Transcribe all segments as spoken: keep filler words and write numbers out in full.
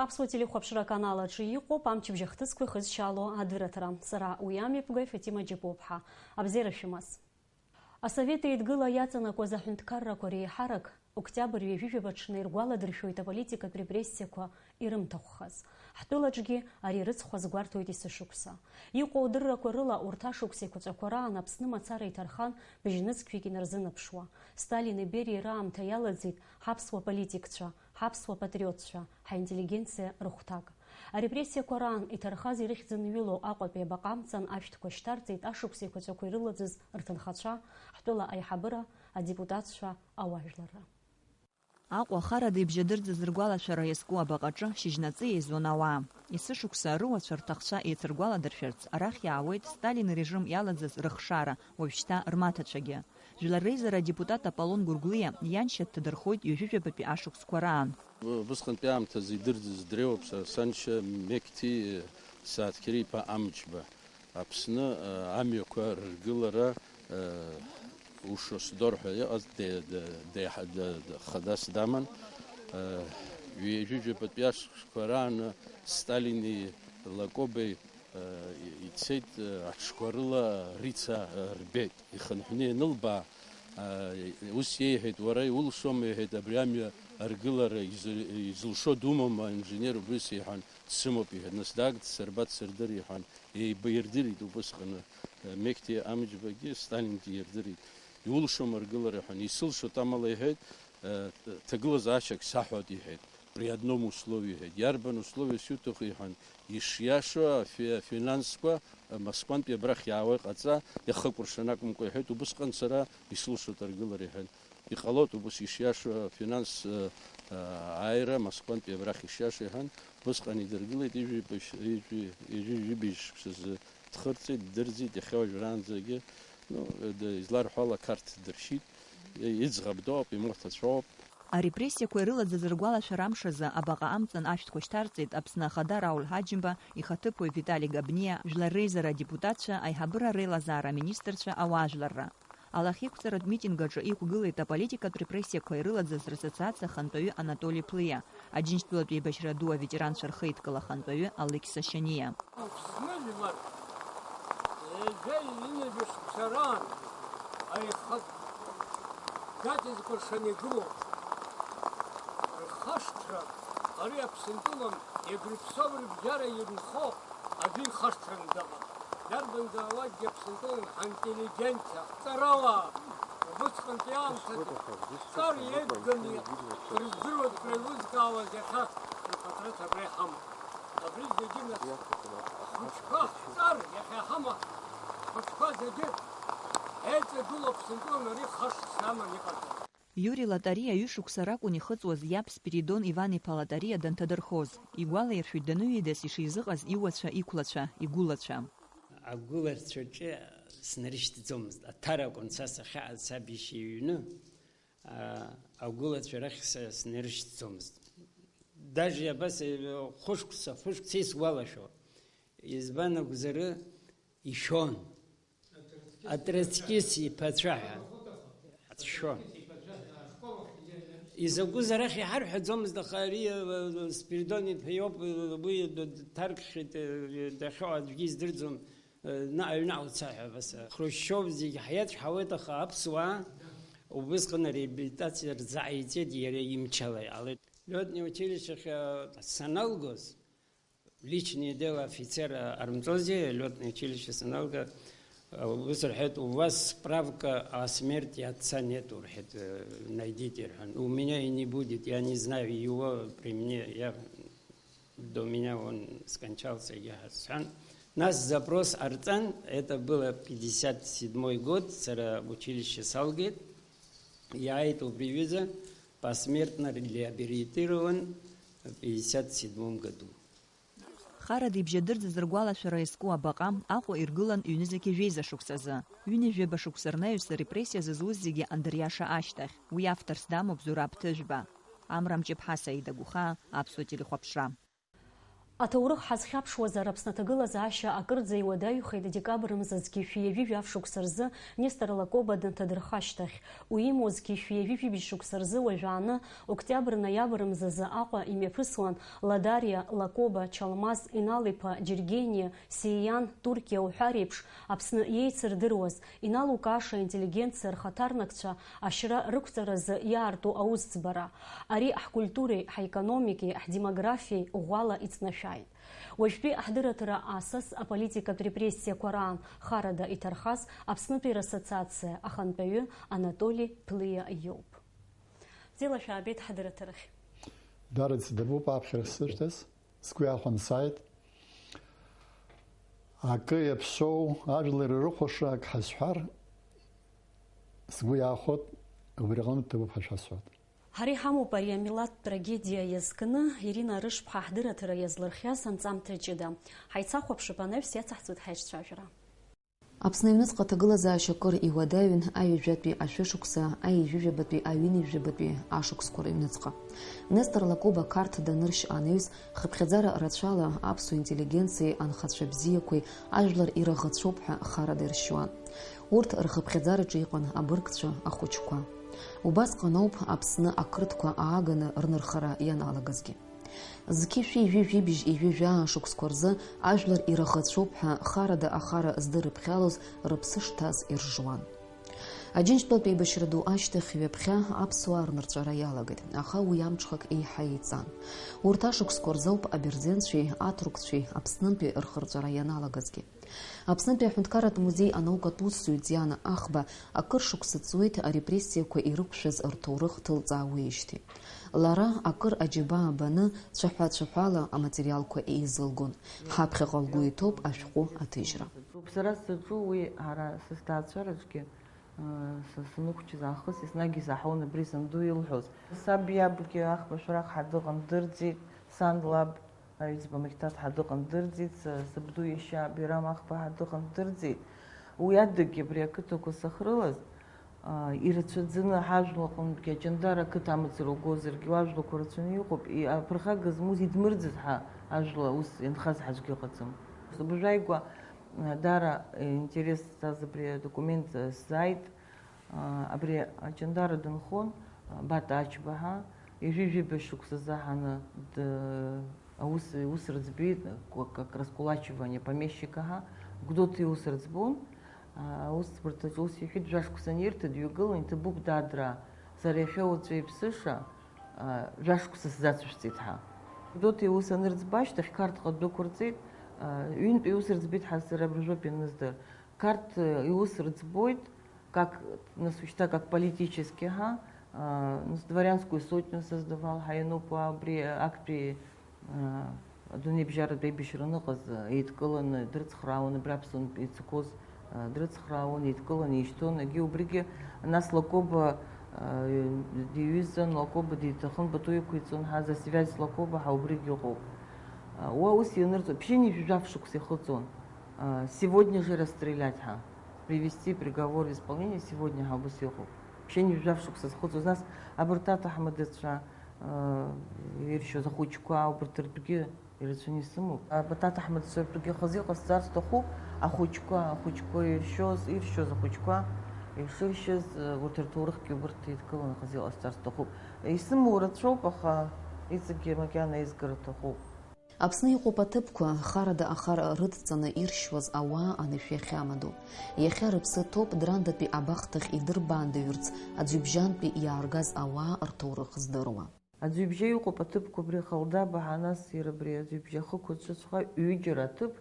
Аԥсуа телехәаԥшра аканал аҿы иҟоуп амчыбжь ахҭысқәа ихызшьало адырраҭара. Сара уи амҩаԥгаҩ Фатима Џьапуаԥҳа. Абзиара шәымаз. Асовет Еидгыла иаҵанакуаз аҳәынҭқаррақәа реиҳарак октиабр ҩажәижәаба аҽны иргәаладыршәоит аполитикатә репрессиақәа ирымҭахәхаз. Ҳтәылаҿгьы ари рыцхә азгәарҭоит есышықәса. Иҟоу адыррақәа рыла, урҭ ашықәс еиқәаҵәақәа раан Аԥсны мацара иҭархан быжьнызқьҩык инарзынаԥшуа. Сталини Бериеи раамҭа иалаӡит ҳаԥсуа политикцәа, ҳаԥсуа патриотцәа, ҳаинтеллигенциа рыхәҭак. Арепрессиақәа раан иҭархаз ирыхьӡынҩылоу Аҟәатәи абаҟа амҵан ашәҭқәа шьҭарҵеит ашықәс еиқәаҵәақәа ирылаӡыз рҭынхацәа, ҳтәыла аиҳабыра, адепутатцәа, ауаажәларра. Аҟәа ахарада ибжьадырӡыз ргәалашәара иазку абаҟаҿы шьыжьнаҵы еизон ауаа. Есышықәса арыуацәа рҭахцәа еицыргәаладыршәарц арахь иаауеит Сталин ирежим иалаӡаз рыхшара, уажәшьҭа рмаҭацәагьы. Жәлар реизара адепутат Аполлон Гәыргәлиа ианшьа дҭадырхоит ҩажәижәабатәи ашықәсқәа раан. Убысҟантәи аамҭазы идырӡыз дреиуоуп са саншьа Меқьҭи Сааҭқьери-иԥа Амҷба. Аԥсны, э, амҩақәа рыргылара, э, Ушосдор ҳәа иҟаз де-, де-, деиҳа-, де-, де-, хадас даман. Э, ҩажәижәабатәи ашықәсқәа рааны Сталини Лакобеи, э, и-, ицеит, э, аҽқәа рыла Рица, э, рбеит. Ихынҳәны ианылбаа, э, ус иеиҳәеит, уара иулшома, иҳәеит, абри амҩа аргылара изы-, изылшо думоума, инженер убри сеиҳәан, дсымоуп, иҳәеит, нас даг дсырба, дсырдыр, иҳәан, еибаирдырит убысҟаны, э, Меқьҭи Амҷбагьы Сталингьы ирдырит. Иулшом аргылара, иҳәан, исылшоит, амала, иҳәеит, э, ҭагылазаашьак саҳәоит, иҳәеит, при одном условии, иҳәеит. Иарбан условие сиуҭаху, иҳәан, ишиашоу афи-, афинансқәа, э, Москвантәи абрахь иаауа иҟаҵа, иахыкәыршан акәымкәа, иҳәеит, убысҟан сара исылшоит аргылара, иҳәан. Иҟалоит убыс ишиашоу афинанс, э, э, ааира Москвантәи абрахь ишиашоу, иҳәан, усҟан идыргылеит, ижәибжь, ижәи-, ижәи-, ижәибжь шықәсазы дхырҵеит, ддырӡит, иахьа уажәраанӡагьы, ну, д-, изларҳәо ала Қарҭ дыршьит, иӡӷаб дууп, имоҭацәоуп. Арепрессиақәа ирылаӡыз ргәалашәара амш азы абаҟа амҵан ашәҭқәа шьҭарҵеит Аԥсны Ахада Рауль Ҳаџьымба, ихаҭыԥуаҩ Витали Габниа, жәлар реизара адепутатцәа, аиҳабыра реилазаара аминистрцәа, ауаажәларра. Алахьеиқәҵаратә митинг аҿы иқәгылеит аполитикатә репрессиақәа ирылаӡыз рассоциациа ахантәаҩы Анатоли Ԥлиа, Аџьынџьтәылатә еибашьра ду аветеранцәа рхеидкыла ахантәаҩы Алықьса Шьаниа. Аԥсны жәлар ҩажәа ҩынҩажәа шықәса раан аихатә гаӡа зкәыршан игылоуп. Рхашҭра ари Аԥсынтәылан иагрыԥсоу рыбжьара ирынхо аӡәы ихашҭраны дыҟам. Иарбанзаалакгьы Аԥсынтәылан ҳинтеллигенциа, ҳҵарауаа, убысҟантәи аамҭазы ҳҵар еибганы ирыздыруаз, реилызкаауаз иахьа рпатреҭ абра иҳамоуп. Абри зегьы нас ҳхәыҷқәа ҳҵар иахьа иҳамоу ҳхәыҷқәа зегьы еиҵагылоуп, Аԥсынтәылан ари хашҭра аман иҟаҵоуп. Иури Латариа ҩышықәса ракәын ихыҵуаз иаб Спиридон Иван-иԥа Латариа данҭадырхоз. Игәалаиршәоит даныҩеидас ишизыҟаз иуацәа, иқәлацәа, игәылацәа. Агәылацәаҿы снарышьҭӡомызт. Аҭара акәын са сахьааз саб ишьа иҩны, а, агәылацәа рахь са снарышьҭӡомызт. Даже абас, э, хәышықәса, хәышықәса исгәалашәо. Избан акәзар, ишәон. Атроцкист иԥацәа ҳәа. Дшәон. Изакәыз арахь иҳарҳәаӡомызт, аха ари, э, Спиридон иԥа иоуп, э, уи д-, д-, дҭаркхьеит, э, дахьоу аӡәгьы издырӡом, э, наҟ аҩны уца ҳәа, абас, э, Хрушьчов зегь ҳиацәҳауеит, аха аԥсуаа убысҟан ареабилитациа рзааиҵеит, иара имчала иҟалеит. Лётный училищехь, э, саналгоз, личное дело офицера армҵози, лётное училище саналга, э, ус рҳәеит, у вас справка о смерти отца нету, рҳәеит, э, найдите, рҳәан. У меня и не будет, я не знаю его при мне, я, до меня он скончался, я сҳәан. Нас запрос арҵан, это было пятьдесят седьмой год, сара училище салгеит, иааит убри ҩыза, посмертно реабилитирован в пятьдесят седьмом году. Харада ибжьадырӡыз ргәалашәара иазку абаҟа Аҟәа иргылан ҩнызқьи жәеиза шықәсазы. Ҩынҩажәаба шықәса рнаҩс арепрессиа зызуз зегьы андыриаша ашьҭахь. Уи авторс дамоуп Зураб Ҭыжәба. Амра Мҷыԥҳа, Саида Гәхаа, Аԥсуа телехәаԥшра. Аҭоурых ҳазхьаԥшуазар, Аԥсны аҭагылазаашьа акырӡа иуадаҩхеит декабр мза зқьи шәи ҩажәи жәаф шықәса рзы Нестор Лакоба данҭадырха ашьҭахь. Уимоу, зқьи шәи ҩажәи жәибжь шықәса рзы уажәааны, октиабр-ноиабр мзазы Аҟәа имҩаԥысуан Ладариа, Лакоба, Чалмаз, Инал-иԥа, Џьергениа, Сииан, Туркиа уҳәа реиԥш, Аԥсны иеицырдыруаз, иналукааша аинтеллигенциа рхаҭарнакцәа ашьра рықәҵаразы иаарту аусӡбара. Ари ҳкультуреи, ҳекономикеи, ҳдемографиеи ӷәӷәала иҵнашәааит. Уажәтәи ҳдырраҭара асас аполитикатә репрессиақәа раан харада иҭархаз Аԥснытәи рассоциациа ахантәаҩы Анатоли Ԥлиа иоуп. Бзиала шәаабеит ҳдырраҭарахь. Дараӡ дабуп аԥхьара сзышәҭаз, сгәы иахәан сааит. Акы иаԥсоу, ажәлар ирыхәаша ак ҳазҳәар, сгәы иаахәот, убри аҟынтә дабуп ҳәа шәасҳәот. Ҳара иҳамоуп ари амилаҭтә трагедиа иазкны, Ирина Арышԥҳа ҳдырраҭара иазлырхиаз анҵамҭа ҷыда. Ҳаицахәаԥшып, анаҩс иацаҳҵоит ҳаиҿцәажәара. Аԥсны аҩныҵҟа аҭагылазаашьа акыр иуадаҩын аҩажәатәи ашәышықәса, аҩажәижәабатәи, аҩынҩажәабатәи ашықәсқәа рыҩныҵҟа. Нестор Лакоба Қарҭ даныршь анаҩс, хыԥхьаӡара рацәала аԥсуа интеллигенциеи анхацәа бзиақәеи ажәлар ираӷацәоуп ҳәа харада иршьуан. Урҭ рхыԥхьаӡараҿы иҟан абыргцәа, ахәыҷқәа. Убасҟан ауп Аԥсны ақырҭқәа ааганы рнырхара ианалагазгьы. Зқьи шәи жәи жәибжь ижәи жәаа шықәсқәа рзы ажәлар ираӷацәоуп ҳәа харада ахара здырыԥхьалоз рыԥсы шҭаз иржуан. Аџьынџьтәылатә еибашьра ду ашьҭахь ҩаԥхьа аԥсуаа рнырҵәара иалагеит, аха уи амҽхак еиҳа еиҵан. Урҭ ашықәсқәа рзоуп аберденцәеи аҭырқәцәеи Аԥснынтәи рхырҵәара ианалагазгьы. Аԥснытәи аҳәынҭқарратә музеи анаукатә усзуҩ Диана Ахба акыр шықәса ҵуеит арепрессиақәа ирықәшәаз рҭоурых ҭылҵаауеижьҭеи. Лара акыр аџьабаа баны, цәаҳәа-цәаҳәала аматериалқәа еизылгон. Ҳаԥхьаҟа лгәы иҭоуп ашәҟәы аҭыжьра. Сара сзаҿу уи, ара сызҭаацәараҿгьы, э, са саныхәҷыз аахыс еснагь исаҳауан абри санду илҳәоз. Саб иабгьы Ахба Шәарах ҳәа дыҟан, дырӡит, сан лаб Аҩӡба Мақьҭаҭ ҳәа дыҟан, дырӡит, са-, сабду иашьа Бирам Ахба ҳәа дыҟан, дырӡит. Уи адагьы абри ақыҭақәа сахьрылаз, аа, ирацәаӡаны ҳажәлаҟынтәгьы аҷандара ақыҭа амацара угозаргьы, уажәлақәа рацәаны иҟоуп, и-, аԥырхага змоу идмырӡыз ҳәа ажәла ус ианхаз ҳаӡәгьы ыҟаӡам. Абыржәы ааигәа, аа, даара, э, интерес зҵаз абри адокумент, э, сзааит. Абри аҷандара дынхон, Бата Ачба ҳәа, ҩажәи жәибжь шықәса заҳаны д-, аус, иус рыӡбеит, как раскулачивание помещика ҳәа, Гәдоуҭа иус рыӡбон. Аусӡбарҭаҿы ус иҳәеит, жәашықәса анирҭа дҩагылан, иҭабуп, дадраа, сара иахьа уаҵәы иԥсыша, а, жәашықәса сзацәышәҵеит ҳәа. Гәдоуҭа иус анырӡба ашьҭахь Қарҭҟа дәықәырҵеит, а, ҩынтә иус рыӡбеит ҳәа сара абыржәоуп ианыздыр. Қарҭ, э, иус рыӡбоит, как, нас, уажәшьҭа как политически, ҳа, а, нас, дворянскую сотню создавал, ҳа иануп уа убри, э, актәи, э, адунеибжьаратә аибашьра аныҟаз, э, еидкыланы дрыцхраауан, абри Аԥсынтәи ицақәоз, э, дрыцхраауан, еидкыланы ишьҭон, егьи убригьы, нас Лакоба, э, диҩызан, Лакоба диҭахын, Бату иқәиҵон, ҳа за связь с Лакоба, ҳа убригьы ыҟоуп. Э, уа ус ианырҵо, ԥшьынҩажәи жәаф шықәса ихыҵуан. А, сегодня же расстрелять, ҳа. Привести приговор в исполнение сегодня, ҳа, убас иҟоуп. Ԥшьынҩажәи жәаф шықәса зхыҵуаз, нас абарҭ аҭаҳмадацәа, а, иршьоз ахәыҷқәа, убарҭ ртәгьы ирацәаны исымоуп. Абарҭ аҭаҳмадацәа ртәгьы хазы иҟасҵар сҭахуп, ахәыҷқәа, ахәыҷқәа иршьоз, иршьоз ахәыҷқәа, ишыршьыз, урҭ рҭоурыхгьы убарҭ еидкыланы хазы иҟасҵар сҭахуп. Исымоу рацәоуп, аха иҵегьгьы макьана еизгара аҭахуп. Аԥсны иҟоуп аҭыԥқәа, харада ахара рыдҵаны иршьуаз ауаа анышә иахьамадоу. Иахьа рыԥсы ҭоуп, Драндатәи абахҭахь идырбаандаҩырц аӡҩыбжьантәи иааргаз ауаа рҭоурых здыруа. Аӡҩыбжьа иҟоуп аҭыԥқәа абри Ахалдаба ҳәа, нас иара абри аӡҩыбжьа ахықәаҿыҵәҟьа ҩыџьара аҭыԥ,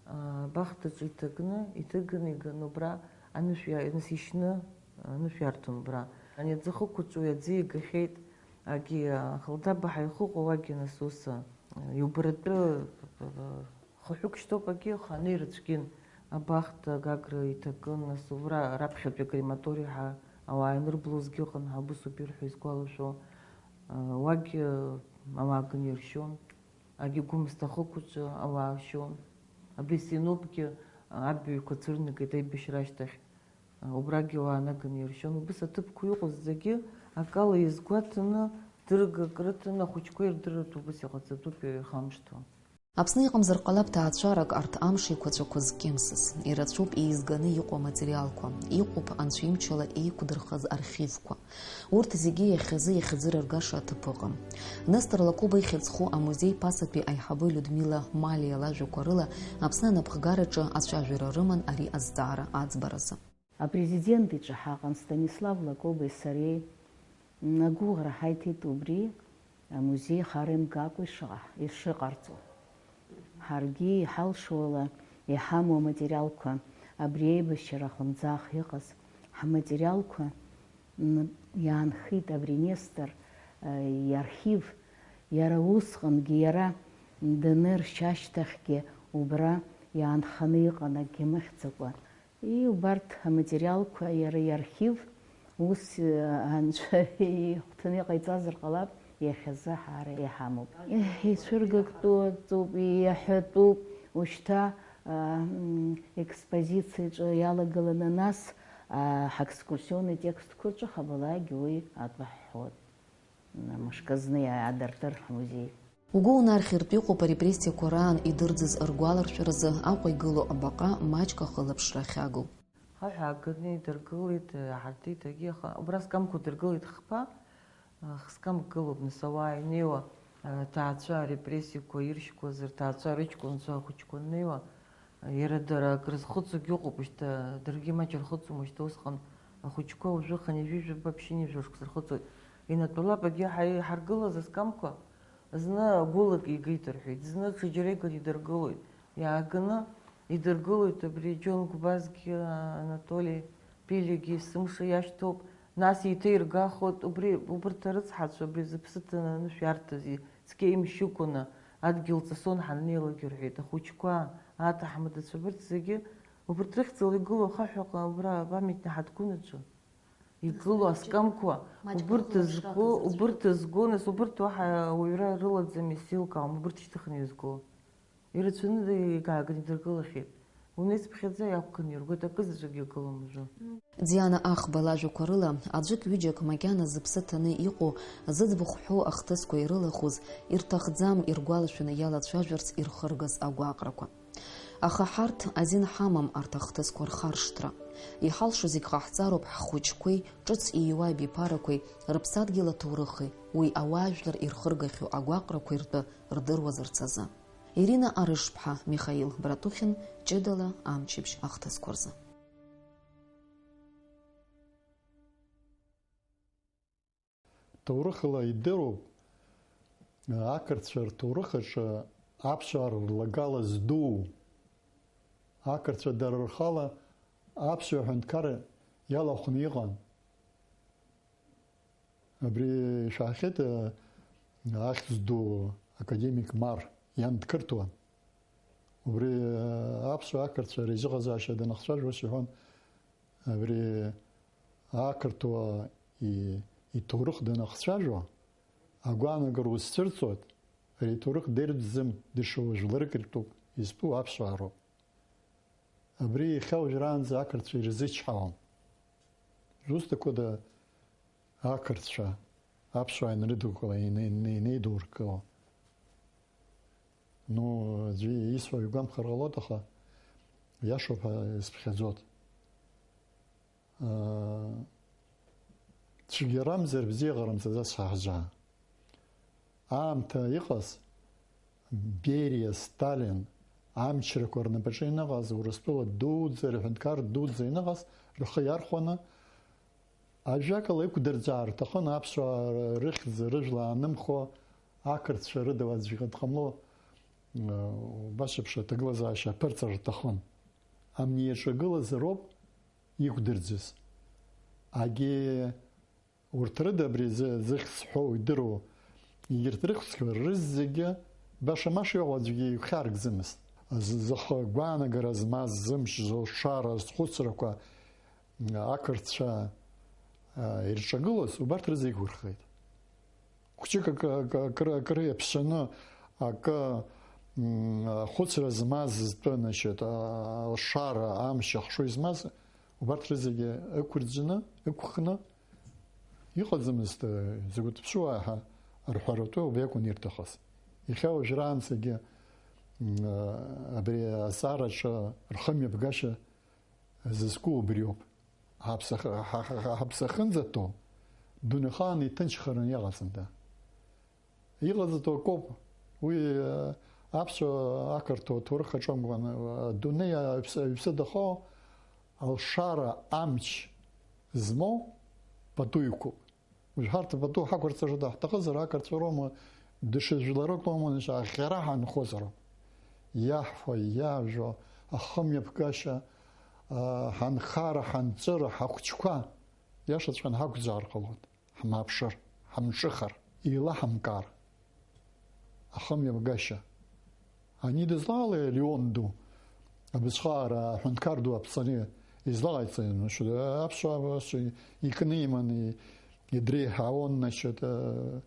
а, абахҭаҿы иҭакны, иҭыганы иганы убра анышә иа-, нас ишьны анышә иарҭон убра. Ани аӡы ахықәаҿы уи аӡы игахьеит, агьи Ахалдаба ҳәа ихыҟоу уагьы нас ус, а, Иубаратәы хаҳәык шьҭоуп, акы иханы ирыцәгьан, абахҭа Гагра иҭакын, нас убра раԥхьатәи акрематориа ҳәа ауаа ианырблозгьы ыҟан, ҳа убыс ауп ирҳәо исгәалашәо. Уагь ауаа ганы иршьон, агьи Гәымсҭа ахықәаҿы ауаа ршьон. Абри Синопгьы абаҩқәа цәырнагеит аибашьра ашьҭахь. Убрагьы уаанаганы иршьон. Убыс аҭыԥқәа иҟоу зегьы акала иазгәаҭаны, дыргак рыҭаны, ахәыҷқәа ирдырыртә убыс иҟаҵатәуп, ирхамышҭуа. Аԥсны иҟамзар ҟалап ҭаацәарак арҭ амш еиқәаҵәақәа зкьымсыз. Ирацәоуп еизганы иҟоу аматериалқәа, иҟоуп анцәа имчала еиқәдырхаз архивқәа. Урҭ зегьы иахьазы иахьӡырыргаша аҭыԥ ыҟам. Нестор Лакоба ихьӡ зху амузеи ԥасатәи аиҳабы Людмила Малиа лажәақәа рыла Аԥсны анапхгараҿы ацәажәара рыман ари азҵаара аӡбаразы. Апрезидент иҿы ҳаҟан Станислав Лакобеи сареи, агәыӷра ҳаиҭеит убри амузеи хара имгакәа ишыҟа-, ишыҟарҵо. Ҳаргьы иҳалшо ала иҳамоу аматериалқәа, абри аибашьра ахлымӡаах иҟаз ҳматериалқәа, м, иаанхеит абри Нестор, э, иархив, иара усҟангьы, иара даныршь ашьҭахьгьы убра иаанханы иҟан, акгьы мыхьӡакәа. И, убарҭ аматериалқәа иара иархив ус, э, анцәа ихәҭаны иҟаиҵазар ҟалап, иахьазы ҳара иҳамоуп. Еҳ, ицәыргактәу ҵоуп, иаҳәатәуп, ушьҭа, а, м, експозициаҿы иалагыланы, нас, а, ҳаекскурсионный текстқәа рҿы хабалагь уи аҭбаҳҳәоит. Мышкы зны иаадыртыр ҳмузеи. Угәы унархьыртә иҟоуп арепрессиақәа раан идырӡыз ргәаларшәаразы Аҟәа игылоу абаҟа маҷк ахылаԥшра ахьагу. Ҳаҳәааганы идыргылеит, иаҳартит, егьи, аха убра скамқәа дыргылеит хԥа, хскамк гылоуп, нас, ауаа инеиуа, аҭаацәа арепрессиақәа иршьқәаз, рҭаацәа рыҷкәынцәа ахәыҷқәа аннеиуа, иара дара акрызхыҵуагь ыҟоуп, шьҭа даргьы маҷ рхыҵуама, шьҭа усҟан ахәыҷқәа уажәы хынҩажәижәаба, ԥшьынҩажәа шықәса рхыҵуеит, инатәалап, егьи ҳаи-, ҳаргылаз аскамқәа, зны гәылак игеит рҳәеит, зны ҽаџьара иганы идыргылоит, иааганы идыргылоит абри Џьон Гәбазгьы, Анатоли Пилигьы есымша иашьҭоуп, нас еиҭаиргахоит, убри, убарҭ арыцҳацәа абри зыԥсы ҭаны анышә иарҭаз, цқьа имшьыкәаны, адгьыл ҵысуан ҳаннеилак рҳәеит, ахәыҷқәа, аҭаҳмадацәа, абарҭ зегьы, убарҭ рыхьӡала игылоу ахаҳә аҟны, абра апамятник ҳаҭгәын аҿы игылоу аскамқәа, маҷк убарҭ рхы зго, убарҭ зго, нас убарҭ уаҳа ауаҩра рылаӡам, исеилкаауам, убарҭ шьҭыхны изго. Ирацәаны игааганы идыргылахьеит. Унеицыԥхьаӡа иақәганы иргоит, акы заҵәык иагылам уажәы. Диана Ахба лажәақәа рыла, аӡәык-ҩыџьак макьана зыԥсы ҭаны иҟоу, зыӡбахә ҳәоу ахҭысқәа ирылахәыз, ирҭахӡам иргәалашәаны иалацәажәарц ирхыргаз агәаҟрақәа. Аха ҳарҭ азин ҳамам арҭ ахҭысқәа рхаршҭра. Иҳалшо зегь ҟаҳҵароуп ҳхәыҷқәеи, ҿыц ииуа абиԥарақәеи, рыԥсадгьыл аҭоурыхи, уи ауаажәлар ирхыргахьоу агәаҟрақәеи ртәы рдыруазарц азы. Ирина Арышԥҳа, Михаил Братухин, ҷыдала амчыбжь ахҭысқәа рзы. Ҭоурыхла идыруп, ақырҭцәа рҭоурых аҿы аԥсуаа рлагала здуу. Ақырҭцәа дара рхала аԥсуа ҳәынҭқарра иалахәны иҟан. Абри ишәаҳахьеит, э, ахьӡ ду академик Мар, иан дқырҭуан. Убри, э, аԥсуа ақырҭцәа реизыҟазаашьа данахцәажәо ус иҳәон, абри ақырҭуа и-, иҭоурых данахцәажәо, агәаанагара узцәырҵуеит, ари иҭоурых дырӡӡам, дышоу жәларык иртәуп, изтәу аԥсуаа роуп. Абри иахьа уажәраанӡа ақырҭцәа ирзычҳауам. Изусҭақәада ақырҭцәа, аԥсуаа инрыдукыла, ин-, ин-, инеидуркыло? Ну, аӡәы исҳәо игәамԥхар ҟалоит, аха иашоуп ҳәа исԥхьаӡоит. Аа, цәгьарамзар бзиаҟарамзар ҳазаа. Аамҭа иҟаз, Бериа, Сталин амчрақәа рнапаҿы ианыҟаз, Урыстәыла дуӡӡа, рҳәынҭқар дуӡӡа ианыҟаз, рхы иархәаны, ажәакала, иқәдырӡаар рҭахын аԥсуаа рыхьӡ, рыжәла аанымхо, ақырҭцәа рыда аӡәгьы дҟамло, убас еиԥш аҭагылазаашьа аԥырҵар рҭахын. Амни иаҿагылазароуп иқәдырӡыз. Агьи урҭ рыда абри зы-, зыхьӡ сҳәоу идыруа, егьырҭ рыхьӡқәа рызегьы баша-маша иҟоу аӡәгьы игәхьааргӡамызт. З-, зхы гәаанагара змаз, зымч зылшара, зхәыцрақәа ақырҭцәа, а, ирҿагылоз, убарҭ рызегь урхеит. Хәыҷык акы, акы, акры, акры иаԥсаны, акы, м, ахәыцра змаз зтәы, значит, а, алшара, амч ахшыҩ змаз, убарҭ рызегьы ықәырӡны, ықәхны, иҟаӡамызт, э, закәытә ԥсуаа ҳәа рҳәаратәы убри акәын ирҭахыз. Иахьа уажәраанӡагьы Абри азҵаараҿы рхымҩаԥгашьа зызку убриоуп. Ҳаԥсах-, ҳа-, ҳа-, ҳа-, ҳаԥсы ахьынӡаҭоу, дунеихаан иҭынчхараны иҟаҵанда. Иҟаҵатәу акоуп. Уи, э, аԥсуа, ақырҭуа ҭоурых аҿы акәын, э, адунеи аҩԥс-, аҩԥсы дахоу алшара амч змоу пату иқәуп. Уажә ҳарҭ пату ҳақәырҵар даҳҭахызар, ақырҭцәа роума, даҽа жәларык роума, нас аӷьара ҳанхозароуп. Иаҳфо, иаажәо, ахымҩаԥгашьа, а, ҳанхара, ҳанҵәыра, ҳахәыҷқәа, иашаҵәҟьаны ҳақәӡаар ҟалоит. Ҳмааԥшыр, ҳамҿыхар, еилаҳамкаар. Ахымҩаԥгашьа. Ани дызлаҟалеи Леон ду, абыцхаара аҳәынҭқар ду аԥҵаны излаҟаиҵеи, значит, аԥсуаа абас икны иманы идреиҳауан, значит, а,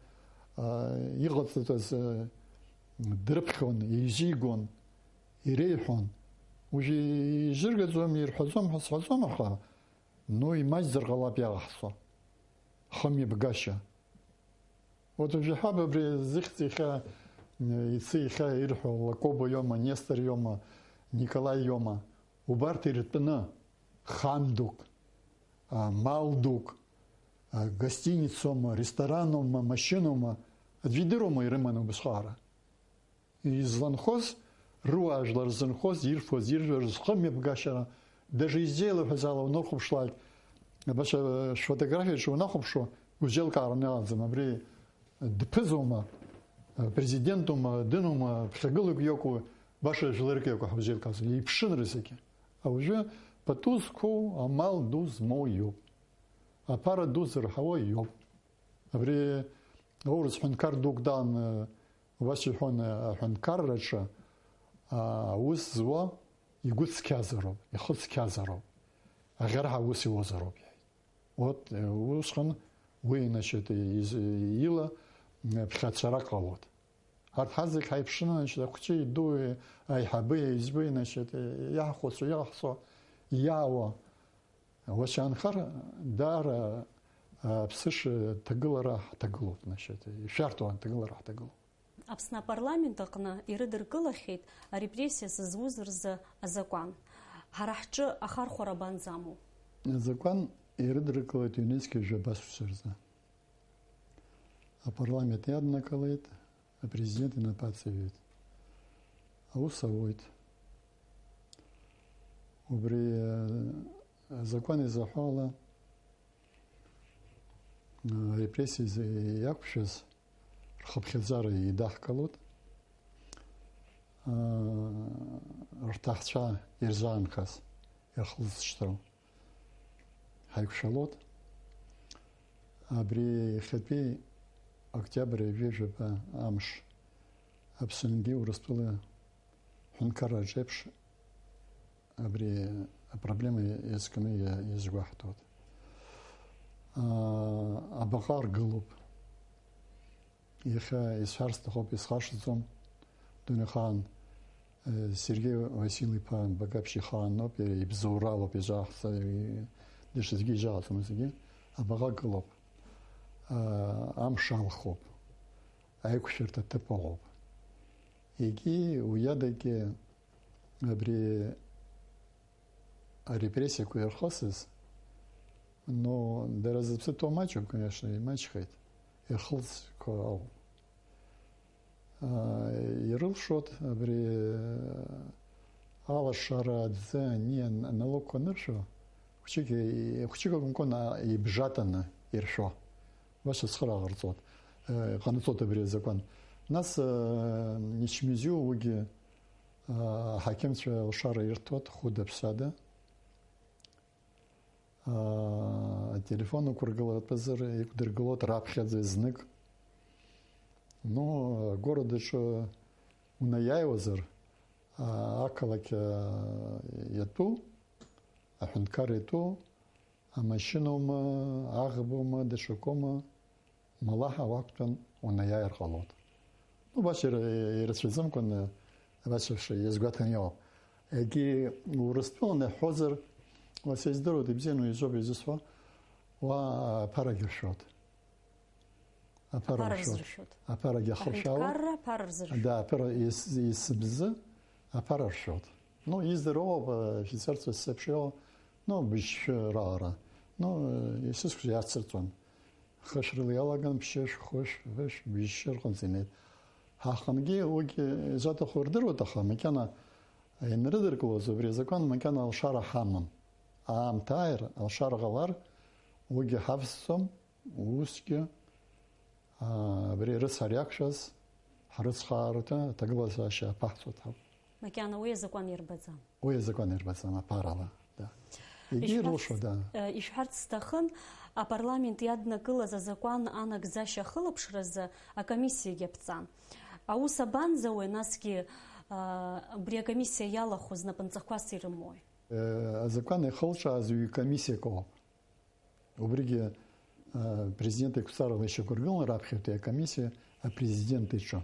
а, иҟаҵатәыз, а, дрыԥхьон, еизигон, иреиҳәон. Уажәы изыргаӡом, ирҳәаӡом ҳәа сҳәаӡом, аха, ну, имаҷзар ҟалап иаҟаҳҵо. Хымҩаԥгашьа. Вот уажәы ҳаб абри зыхьӡ иахьа, ицы иахьа ирҳәо Лакоба иоума, Нестор иоума, Николаи иоума, убарҭ иртәны хан дук, а, мал дук, а, гостиницоума, ресторанума, машьынаума, аӡәы идыруама ирыманы убысҟаара? Изланхоз, рыуаажәлар зынхоз, ирфоз, иржәуаз, зхымҩаԥгашьара, даже изеилыҳәаз ала унархәаԥшлак, абас, э, шәфотографиаҿы унахәаԥшуа, узеилкаараны иҟаӡам. Абри дԥызоума, э, президентума, дынума, ԥхьагылак иоума, баша жәларык иоума ҳаузеилкааз, еиԥшын рызегьы. Ауаҩы пату зқәу, амал ду змоу иоуп. Аԥара ду зырҳауа иоуп. Абри аурыс ҳәынҭқар дук даан, э, убас иҳәон, э, аҳәынҭқарраҿы, а, аус зуа игәы цқьазароуп, ихы цқьазароуп, аӷьараҳәа аус иуазароуп, иҳәеит. Вот, э, усҟан уи, значит, из-, ила, э, ԥхьацәара ҟалоит. Арҭ ҳазегь ҳаиԥшны, значит, ахәҷы идуи, аиҳаби, аиҵбеи, значит, иаҳхәыцуа, иаҳхәыцуа, иаауа. Уашьа анхар, даара, а, аԥсыш ҭагылара ҳҭагылоуп, значит, ишәарҭоу аҭагылара ҳҭагылоуп. Аԥсны апарламент аҟны ирыдыркылахьеит арепрессиа зызуз рзы азакәан. Ҳара ҳҿы ахархәара абанӡамоу? Азакәан ирыдыркылеит ҩнызқьи жәаба шықәса рзы. Апарламент иаднакылеит, апрезидент инапы аҵаҩит. Аус ауеит. Убри, э, азакәан изаҳәо ала, э, репрессиа зи-, иақәшәаз рхыԥхьаӡара еидаҳкылоит. Э, рҭаацәа ирзаанхаз, ирхылҵшьҭроу. Ҳаиқәшәалоит. Абри иахьатәи октиабр ҩажәа жәаба амш Аԥсынгьы Урыстәыла ҳәынҭқарраҿ еиԥш абри апроблема иазкны иа-, иазгәаҳҭоит. Аа, абаҟа аргылоуп. Иахьа исҳәар сҭахуп, исхашҭӡом. Дунеихаан, э, Сергеи Васил-иԥа Багаԥшь ихаан ауп, иара ибзоуралоуп, изаҳҵа, и-, даҽаӡәгьы изаҳҵом зегьы. Абаҟа гылоуп. А-, амш алхуп. Аиқәшәарҭа ҭыԥ ыҟоуп. Егьи уи адагьы абри арепрессиақәа ирхысыз, ну, дара зыԥсы ҭоу маҷуп, конечно, имаҷхеит, ирхылҵқәа ауп. Аа, ирылшоит абри, алашара аӡы ани ан-, аналогқәа аныршәо, хәыҷык, хәыҷык акәымкәан, а, ибжатаны иршәо. Убас ацхыраара ҟарҵоит, э, иҟанаҵоит абри азакәан. Нас, э, ичмазаҩу уигьы, э, аҳақьымцәа алшара ирҭоит, хәыда-ԥсада. Э, ателефон ықәыргылатәазар, иқәдыргылоит раԥхьаӡа знык. Ну, агородаҿы унаиааиуазар, э, ақалақь, э, иатәу, аҳәынҭқар иатәу, амашьынаума, аӷбоума, даҽакоума, малаҳа уақәтәан унаиааир ҟалоит. Ну, убас ира-, ирацәаӡамкәан, абас еиԥш иазгәаҭаны иҟоуп. Егьи Урыстәылан иаҳҳәозар, уа сыздыруеит, ибзианы уеизоуп изысҳәо, уа аԥарагьы ршәоит. Аԥара ршәоит. Аԥарагьы ахыршәаауеит. Аҳәынҭқарра аԥара рзыршәоит. Да, аԥара ес-, есыбзы аԥара ршәоит. Ну, издыруоуп, э, афицерцәа ззеиԥшроу, ну, быжьшәы раара. Ну, э, есышықәса иацырҵон. Хышәрыла иалаган, ԥшьышә, хәышә, ԥышә, быжьшьы рҟынӡа инеит. Ҳаҟынгьы уигьы изаҭаху рдыруеит, аха макьана ианрыдыркылоз убри азакәан макьана алшара ҳамам. Аамҭа ааир, алшара ҟалар, уигьы ҳавсӡом. Усгьы, аа, абри рыцҳара иақәшәаз ҳрыцхраартә аҭагылазаашьа аԥаҳҵоит ҳәа. Макьана уи азакәан ирбаӡам. Уи азакәан ирбаӡам, аԥарала, да. Егьи Ишәҳәарц, ирылшо, да. Э, ишәҳәарц сҭахын, апарламент иаднакылаз азакәан анагӡашьа ахылаԥшразы акомиссиагьы аԥҵан. Аус абанӡауеи, насгьы, а, абри акомиссиа иалахәыз напынҵақәас ирымои? Э, азакәан ихылҿааз ҩ-комиссиак ыҟоуп. Убригьы, а, президент иқәҵарала ишьақәыргылан раԥхьатәи акомиссиа апрезидент иҿы.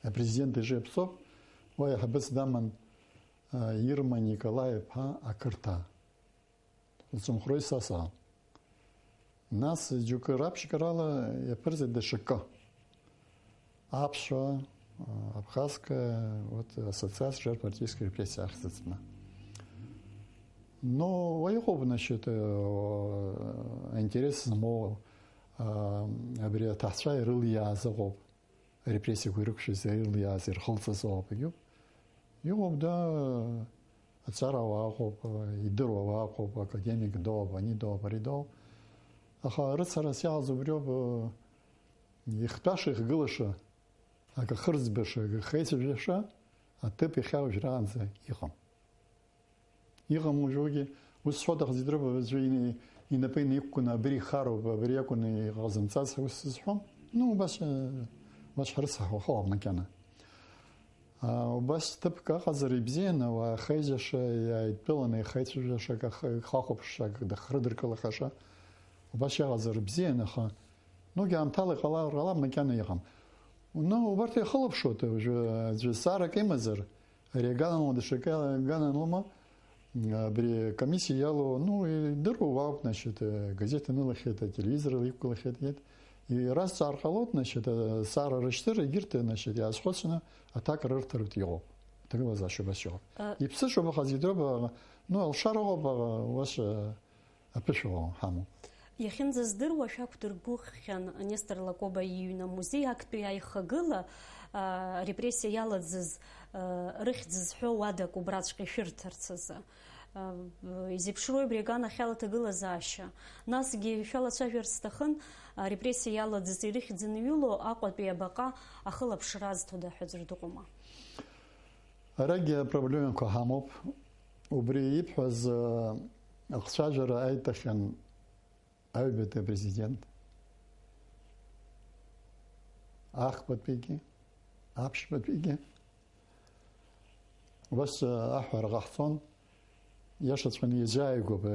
Апрезидент иҿы иаԥҵоуп, уа иаҳбыс даман, а, Ирма Николаи-иԥа ақырҭаа. Лцынхәра исасаан. Нас џьоукы раԥшьгарала иаԥырҵит даҽакы. Аԥсуа, а, абхазская, вот, ассоциация жертв политической репрессии ахьӡыҵны. Ну, уа иҟоуп, значит, э, аинтерес змоу, а, абри аҭаацәа ирылиааз ыҟоуп, арепрессиақәа ирықәшәаз ирылиааз, ирхылҵыз ыҟоуп, егьуп. Иҟоуп, да, аҵарауаа ыҟоуп, идыруа ауаа ыҟоуп, академик дооуп, ани дооуп, ари дооуп. Аха рыцҳарас иааз убриоуп, э, ихтәаша, ихгылаша, акы ахырӡбаша, акы ахеицәажәаша аҭыԥ иахьа уажәраанӡа иҟам. Иҟам уажәыгьы, ус сҳәоит, аха зегь рыба аӡәы ина-, инапы инаиқәкны, абри ихароуп, абри акәын иҟазымҵаз ҳәа ус сызҳәом. Ну, убас, э, убас ҳрыцҳахуа ҟалап макьана. А, убас ҭыԥк аҟазар ибзиан, ауаа ахеизаша, иааидтәаланы ихеицәажәаша, акы ахы-, ихахәаԥшша, акы дыхрыдыркылахаша, убас иаҟазар бзиан, аха, ну, гьы аамҭала иҟалар ҟалап, макьана иҟам. Ну, убарҭ иахылаԥшуеит, уажәы аӡәы зҵаарак имазар, ари агананла даҽакы агананлома, абри комиссиа иалоу, ну, идыруа уаауп, значит, газеҭ анылахьеит, ателевизор иқәгылахьеит, иразҵаар ҟалоит, значит, азҵаара рышьҭыр, егьырҭ, значит, иаазхәыцны аҭак рырҭартә иҟоуп. Аҭагылазаашьа убас иҟоуп. Э. Иԥсыҽуп, аха зегь дроуп, ну, алшара ыҟоуп, убас, э, аԥышәа ҳамоуп. Иахьынӡаздыруа, шәақәдыргәыӷхьан Нестор Лакоба иҩны амузеи актәи аихагыла, а, репрессиа иалаӡыз, а, рыхьӡ зҳәо уадак убраҵәҟьа ишәырҭарц азы. А, изеиԥшроу абри аганахьала аҭагылазаашьа. Насгьы шәалацәажәарц сҭахын, а, репрессиа иалаӡыз ирыхьӡ аныҩыло Аҟәатәи абаҟа ахылаԥшра азҭода ҳәа ӡәыр дыҟоума? Арагьы апроблемақәа ҳамоуп. Убри ибҳәаз, а, ахцәажәара аиҭахьан аҩбатәи апрезидент, ахԥатәигьы, аԥшьбатәигьы. Убас, а, аҳәара ҟаҳҵон, иашаҵәҟьаны иазааигәоуп, а,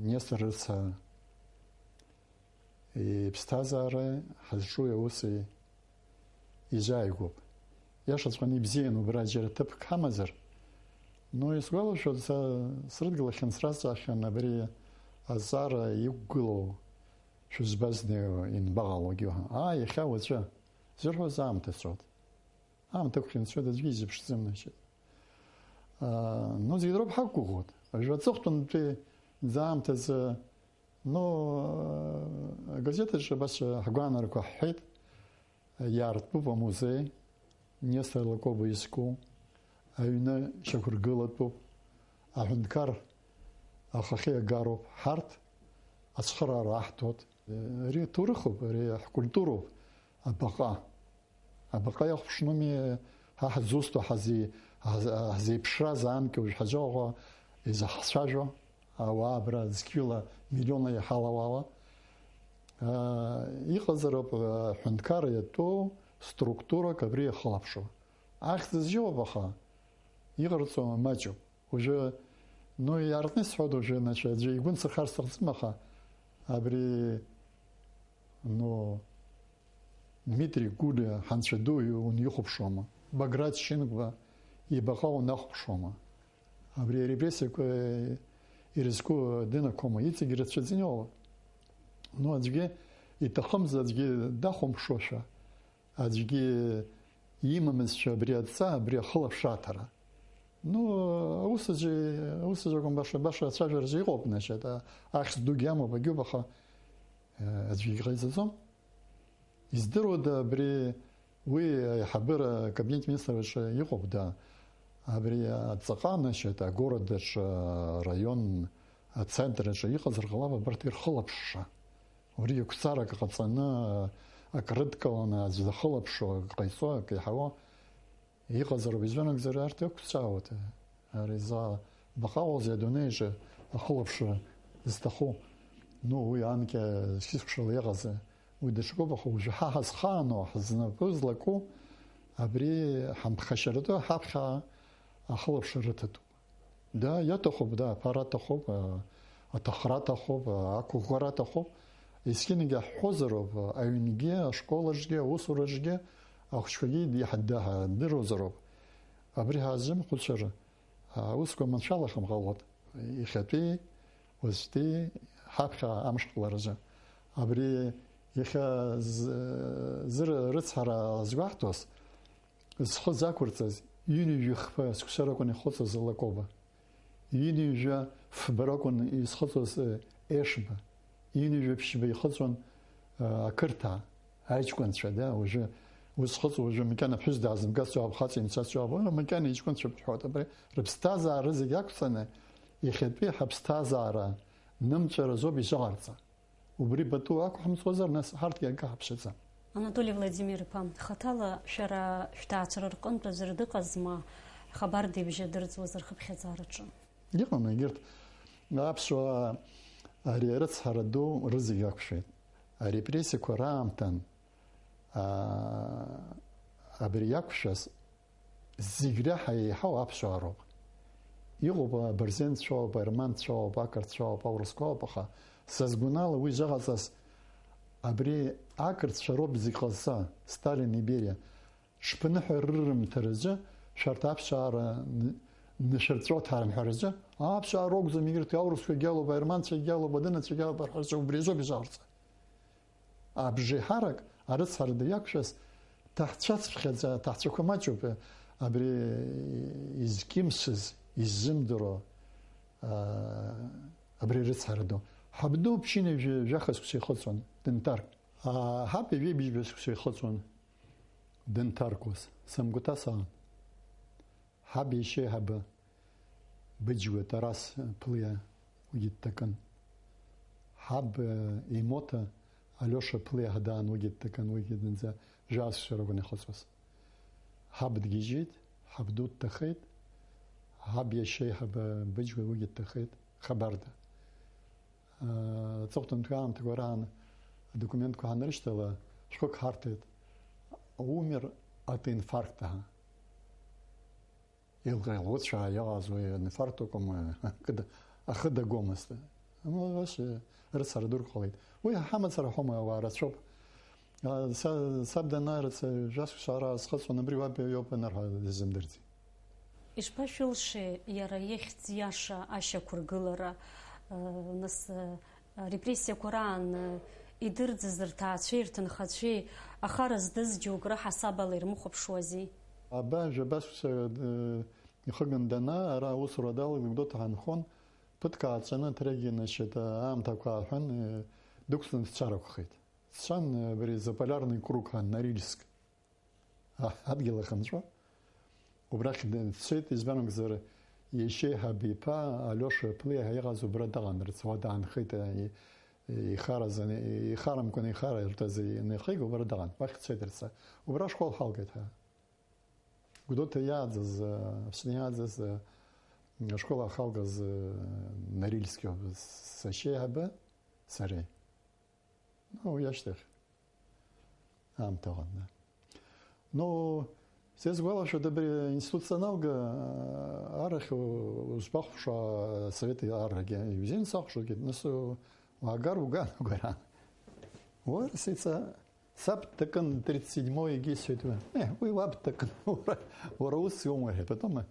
Нестор рыцҳа иԥсҭазаареи ҳазҿуи ауси изааигәоуп. Иашаҵәҟьаны ибзиан убра џьара ҭыԥк ҳамазар. Ну, исгәалашәоит, са срыдгылахьан, сразҵаахьан абри азҵаара иқәгылоу шәызбазнеиуа, ианбаҟалогьы ҳәа. Аа, иахьа уаҵәы зырҳәоз аамҭа цоит. Аамҭа ықәхьанцоит, аӡәгьы изыԥшӡом, значит. Аа, ну, зегь роуп ҳақәгәыӷуеит. Уажәы аҵыхәтәантәи аамҭазы, ну, агазеҭаҿы абас ҳгәаанарақәа ҳҳәеит, иаартуп амузеи, Нестор Лакоба изку, аҩны шьақәыргылатәуп, аҳәынҭқар ахахьы иагароуп, ҳарҭ ацхыраара аҳҭоит. Ари аҭоурыхуп, ари ҳкультуроуп, абаҟа. Абаҟа иахәаԥшноуми ҳа ҳзусҭоу, ҳази-, ҳаз-, ҳзеиԥшраз аанкьа уажә ҳаӡәаҟа изаҳцәажәо, ауаа абра зқьҩыла миллионла иҳалоу ала. Аа, иҟазароуп, аа, ҳәынҭқарра иатәу структурак абри иахылаԥшуа. Ахьӡ азиуп, аха иҟарҵо маҷуп. Уажәы, ну, иаартны исҳәоит, уажәы, значит, аӡәы игәы нсырхар сҭахӡам, аха абри, ну, Дмитрий Гулиа ҳанцәа ду унихәаԥшуама? Баграт Шьынқәба ибаҟа унахәаԥшуама? Абри арепрессиақәа ирызку дынақәоума? Иҵегь рацәаӡаны иҟоуп. Ну, аӡәгьы иҭахымзи аӡәгьы дахәаԥшуашәа, аӡәгьы имамызшәа абри адҵа, абри ахылаԥшра аҭара. Ну, аус аҿы, аус аҿы акәым, баша, баша ацәажәаразы иҟоуп, значит, а-, ахьӡ дугьы амоуп, агьоуп, аха, э, аӡәгьы иҟаиҵаӡом. Издыруада абри, уи аиҳабыра, акабинет министр аҿы иҟоуп, да, абри аҵаҟа, значит, агород аҿы, араион, ацентр аҿы иҟазар ҟалап абарҭ ирхылаԥшша. Убри иқәцарак ҟаҵаны, акрыдкыланы, аӡә дахылаԥшуа, ак ҟаиҵо, ак иаҳауа. Иҟазароуп, избан акәзар, арҭ иақәцәаауеит. Ари за баҟа ыҟоузеи адунеиаҿы ахылаԥшра зҭаху? Ну, уи анкьа схьысқәшала иҟазеи? Уи даҽакоуп, аха уажәы ҳа ҳазхаану, ҳзнапы злаку, абри ҳамԥхашьаратәы ҳаԥхьа ахылаԥшра рыҭатәуп. Да, иаҭахуп, да, аԥара аҭахуп, а, аҭахра аҭахуп, а, ақәыӷәӷәара аҭахуп. Есқьынагьы ҳҳәозароуп, аҩнгьы, ашкол аҿгьы, аусураҿгьы, ахәыҷқәагьы иаҳ-, даҳдыруазароуп. Абри ҳазымхәыцыр, аусқәа маншәалахам ҟалоит, иахьатәи, уаҵәтәи, ҳаԥхьа амшқәларазы. Абри иахьа з-, зыр-, рыцҳара азгәаҳҭоз, зхы зақәырҵаз, ҩынҩажәи хԥа сқәсаракәын ихыҵыз Лакоба. Ҩынҩажәа фба ракәын изхыҵуаз, э, Ешба. Ҩынҩажәа ԥшьба ихыҵуан, э, ақырҭаа, аҷкәынцәа, да, уажәы узхыҵуа, уажәы макьана ԥҳәыс даазымгацәоуп, хаҵа имцацәоуп, э, макьана иҷкәынцәоуп рҳәоит. Абри рыԥсҭазаара зегь ақәҵаны, иахьатәи ҳаԥсҭазаара нымҵәаразоуп ишыҟарҵа. Убри пату ақәҳамҵозар, нас ҳарҭгьы акы ҳаԥшьаӡам. Анатоли Владимир-иԥа, хаҭала шәара шәҭаацәара рҟынтә аӡәыр дыҟазма, Хабарда ибжьы адырӡуаз рхыԥхьаӡараҿы? Иҟан, егьырҭ аԥсуаа ари арыцҳара ду рызегь ақәшәеит. Арепрессиақәа раамҭан, аа, абри иақәшәаз зегь реиҳа еиҳау аԥсуаа роуп. Иҟоуп абырзенцәоуп, аерманцәоуп, ақырҭцәоуп, аурысқәоуп, аха са сгәанала уи зыҟаҵаз абри ақырҭцәа роуп зегь ҟазҵа, Сталин, Бериа. Шԥаныҳәа рырымҭаразы, шәарҭ аԥсуаа н-, нышәырҵәо ҭарымҳәаразы, аԥсуаа ракәӡам, егьырҭ аурысқәагьы алоуп, аерманцәагьы алоуп, адәынацәагьы алоуп рҳәаразы убри азоуп изаарҵа. Абжеиҳарак арыцҳара ду иақәшәаз ҭаҳцәацԥхьаӡа, аҭаҳцәақәа маҷуп, абри изкьымсыз, иззымдыруа, а, абри арыцҳара ду. Ҳабду ԥшьынҩажәи жәаха шықәса ихыҵуан, дынҭарк. А, ҳаб ҩажәи быжьба шықәса ихыҵуан, дынҭаркуаз. Сымгәаҭа саан. Ҳаб иашьеиҳабы Быџьгәа Тарас Ԥлиа уигьы дҭакын. Ҳаб, э, имоҭа Алиоша Ԥлиа ҳдаан, уигьы дҭакын, уигьы зынӡа жәаф шықәса ракәын ихыҵуаз. Ҳаб дгьежьит, ҳабду дҭахеит, ҳаб иашьеиҳабы Быџьгәа уигьы дҭахеит, Хабарда. Э, аҵыхәтәантәи аамҭақәа раан адокументқәа ҳанрышьҭала, шәҟәык ҳарҭеит, умер от инфаркта ҳәа. Илҟьа-илӷәыцәаа иҟаз уи анифартукум, ахы дагомызт. Амала ус, рыцҳара дурк ҟалеит. Уи ҳамацара ҳәома, ауаа рацәоуп. А, са, саб данаарацы, жәасқәа ара схыҵуан, абри уаб иоуп анырҳәа дызымдырӡеит. Ишԥашәылшеи иара ихьӡ иаша ашьақәыргылара, э, нас, э, Репрессиақәа раан, э, идырӡыз рҭаацәеи рҭынхацәеи ахара здыз џьоук раҳасабала ирмыхәаԥшуази? Аба, жәаба шықәса, э, ихыган данаа, ара аусура далагеит, Гәдоуҭа ҳанхон, ԥыҭк ааҵәаны, Трегин, значит, аамҭақәа ааҳәын, э, дықәҵны дцарақәхеит. Дцан, э, абри Заполярный круг ҳәа, Норильск. А, адгьыл ахьынҵәо. Убрахь дцеит, избан акәзар, иашьеиҳаб иԥа Алиоша Ԥлиа ҳәа иҟаз убра дыҟан, рыцҳа даанхеит, и-, ихаразын, ихарамкәан ихара иртәаз инеихеит, убра дыҟан, уахь дцеит рыцҳа. Убра ашкол ҳалгеит ҳәа. Гәдоуҭа иааӡаз, Аԥсны иааӡаз, ашкол ахалгаз, Норильски ауп сашьеиҳабы сареи. Ну, уи ашьҭахь. Аамҭа ыҟан, да. Ну, сизгәалашәоит, абри аинститут саналга, арахь у-, узбахәаԥшуа асовет аррагьы, ибзианы сахәаԥшуагьы, нас у-, уаагар уган, угара. Уара сица, саб дҭакын, тридцать седьмой егьи сҳәеит, уи, э, уи уаб дҭакын, уара, уара ус иумур ҳәа, потом,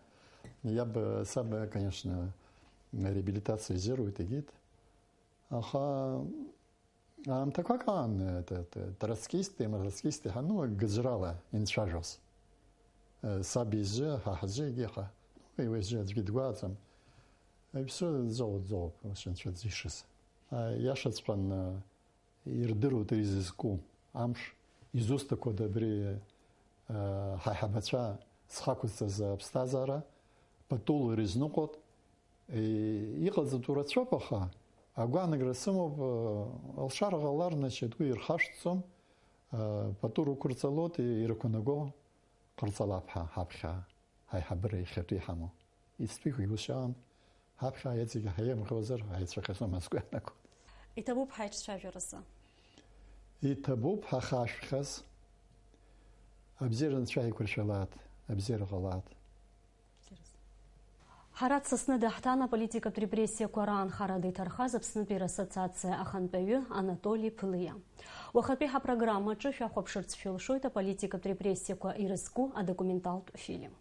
иаб, саб, конечно, реабилитациа изируит, егьит. Аха Аамҭақәак аан, э, т-, т-, троцкисти, матроцкисти ҳану, гыӡрала инцәажәоз. Э, саб изы, ҳа ҳзы, егьи ҳа, ну, уи уи азы аӡәгьы дгәаҟӡам. Аҩсҭаа ӡоуп, ӡоуп, ус анцәа дзишаз. А, иашаҵәҟьан, а, ирдыруеит ари зызку амш, изусҭақәада абри, а, ҳаиҳабацәа зхақәызҵаз аԥсҭазаара патула ирызныҟәоит. Е, иҟаҵатәу рацәоуп, аха агәаанагара сымоуп, а, алшара ҟалар, значит, уи ирхашҭӡом, а, пату рықәырҵалоит, ирықәнаго ҟарҵалап ҳа, ҳаԥхьа. Ҳаиҳабыра иахьатәи иҳамоу. Иацтәиқәагьы ус иаан, ҳаԥхьа иҵегьы ҳаимӷьозар, ҳаицәахьазом азгәаанагоит. Иҭабуп ҳаиҿцәажәаразы. Иҭабуп ҳахашәхьаз. Абзиара Анцәа иқәыршәалааит, абзиара ҟалааит. Ҳарат Сасныда ҳҭан аполитикатә репрессиақәа раанхарада иҭархаз Аԥснытәи рассоциациа ахантәаҩы Анатоли Ԥлиа. Уахатәи ҳапрограммаҿы шәахәаԥшырц шәылшоит аполитикатә репрессиақәа ирызку адокументалтә фильм.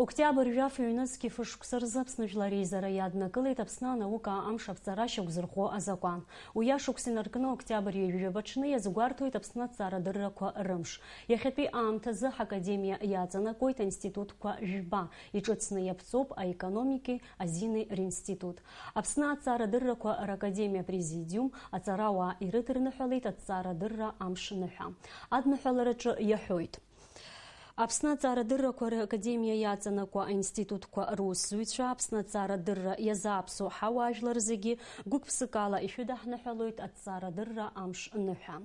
Октиабр жәаф ҩнызқь фышықәса рзы Аԥсны Жәлар Реизара иаднакылеит Аԥсны анаукаа амш аԥҵара шьақәзырхо азакәан. Уи ашықәс инаркны октиабр ҩажәи жәаба аҽны иазгәарҭоит Аԥсны аҭҵаарадыррақәа рымш. Иахьатәи аамҭазы ҳакадемиа иаҵанакуеит аинститутқәа жәба, иҿыцны иаԥҵоуп аекономики, азини ринститут. Аԥсны аҭҵаарадыррақәа ракадемиа апрезидиум аҵарауаа ирыдырныҳәалеит аҭҵаарадырра амш ныҳәа. Адныҳәалараҿы иаҳәоит. Аԥсны аҭҵаарадыррақәа ракадемиа иаҵанакуа аинститутқәа русзуҩцәа, Аԥсны аҭҵаарадырра иазааԥсо ҳауаажәлар зегьы гәык-ԥсыкала ишәыдаҳныҳәалоит аҭҵаарадырра амш ныҳәа.